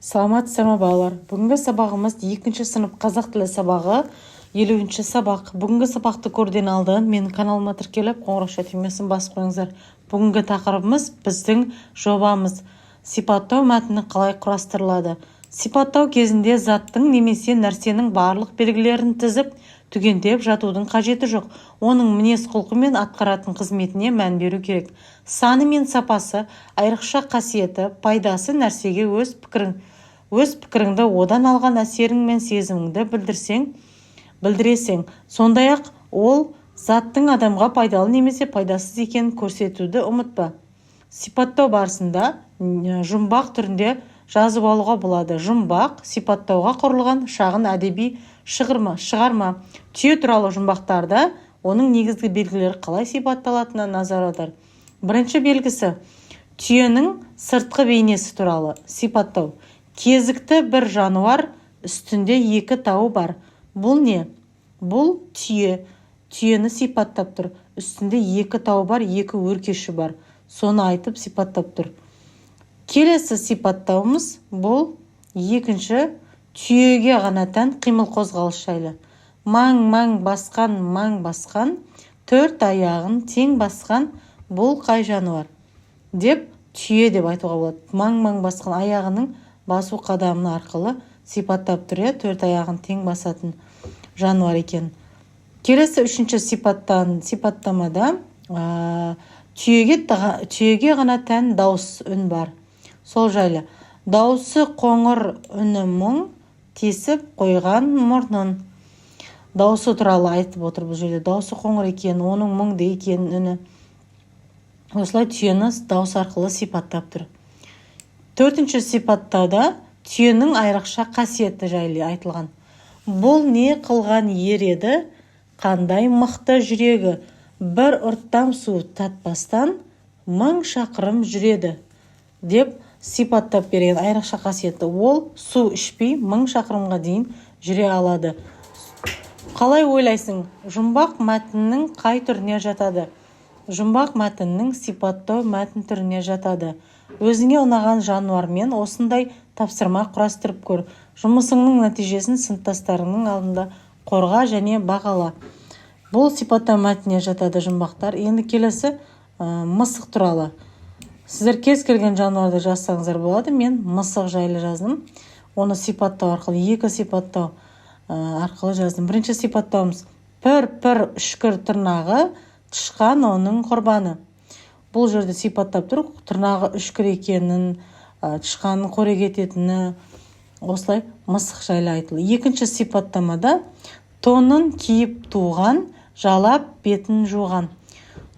Саламатсыздар ма, балалар? Бүгінгі сабағымыз екінші сынып қазақ тілі сабағы, 50-сабақ. Бүгінгі сабақты көруден алдын менің каналыма тіркеліп, қоңырауша түймесін басып қойыңыздар. Бүгінгі тақырыбымыз: біздің жобамыз, сипаттау мәтіні қалай құрастырылады. Сипаттау кезінде заттың немесе нәрсенің барлық белгілерін тізіп, түгендеп жатудың қажеті жоқ. Оның мінез-құлқы мен атқаратын қызметіне мән беру керек. Саны мен сапасы, айрықша қасиеті, пайдасы нәрсеге өз пікіріңді, одан алған әсерің мен сезіміңді білдіресің. Сондай-ақ ол заттың адамға пайдалы немесе пайдасыз екенін көрсетуді ұмытпа. Сипаттау барысында жұмбақ түрінде жазып алуға болады. Жұмбақ – сипаттауға құрылған шағын әдеби шығарма. Түйе туралы жұмбақтарда оның негізгі белгілері қалай сипатталатынына назар аудар. Бірінші белгісі – түйенің сыртқы бейнесі туралы сипаттау. Кезікті бір жануар, үстінде екі тауы бар. Бұл не? Бұл түйе. Түйені сипаттап тұр. Үстінде екі тауы бар, екі өркеші бар, соны айтып, сипаттап тұр. Келесі сипаттауымыз – бұл екінші түйеге ғана тән қимыл, қозғалыс жайлы. Маң-маң басқан, маң басқан, төрт аяғын тең басқан. Бұл қай жануар деп? Түйе деп айтуға болады. Маң-маң басқан, аяғының басу қадамы арқылы сипаттап тұр, иә, төрт аяғын тең басатын жануар екен. Келесі үшінші сипаттамада түйеге ғана тән дауыс, үн бар, сол жайлы. Дауысы қоңыр, үні мұң, тесіп қойған мұрнын. Дауысы туралы айтып отыр бұл жерде. Дауысы қоңыр екен, оның мұңды екенін, үні. Осылай түйені дауыс арқылы сипаттап тұр. Төртінші сипаттауда түйенің айрықша қасиеті жайлы айтылған. Бұл не қылған ер еді, қандай мықты жүрегі, бір ұрттам су татпастан 1000 шақырым жүреді деп сипаттап берген. Айрықша қасиеті: ол су ішпей 1000 шақырымға дейін жүре алады. Қалай ойлайсың, жұмбақ мәтіннің қай түріне жатады? Жұмбақ мәтіннің сипаттау мәтін түріне жатады. Өзіңе ұнаған жануармен осындай тапсырма құрастырып көр. Жұмысыңның нәтижесін сыныптастарыңның алдында қорға және бағала. Бұл сипаттау мәтініне жатады жұмбақтар. Енді келесі мысық туралы. Сіздер кез келген жануарды жазсаңыздар болады. Мен мысық жайлы жаздым. Оны сипаттау арқылы, екі сипаттау арқылы жаздым. Бірінші сипаттауымыз: пір пір үшкір тырнағы, тышқан оның құрбаны. Бұл жерде сипаттап тұр тырнағы үшкір екенін, тышқанның қорек ететіні. Осылай мысық жайлы айтылды. Екінші сипаттамада: тонын киіп туған, жалап бетін жуған.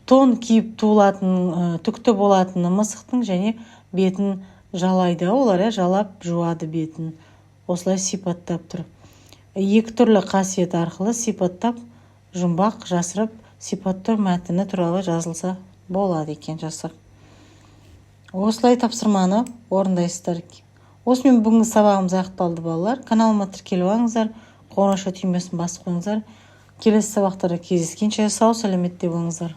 Тон киіп туылатын, түкті болатыны мысықтың және бетін жалайды олар, иә, жалап жуады бетін. Осылай сипаттап тұр. Екі түрлі қасиет арқылы сипаттап, жұмбақ жасырып, сипаттау мәтіні туралы жазылса болады екен, жазсақ. Осылай тапсырманы орындайсыздар. Осымен бүгінгі сабағымыз аяқталды, балалар. Каналыма тіркеліп алыңыздар, қоңырауша түймесін басып қойыңыздар. Келесі сабақтарда кездескенше, сау сәлеметте болыңыздар.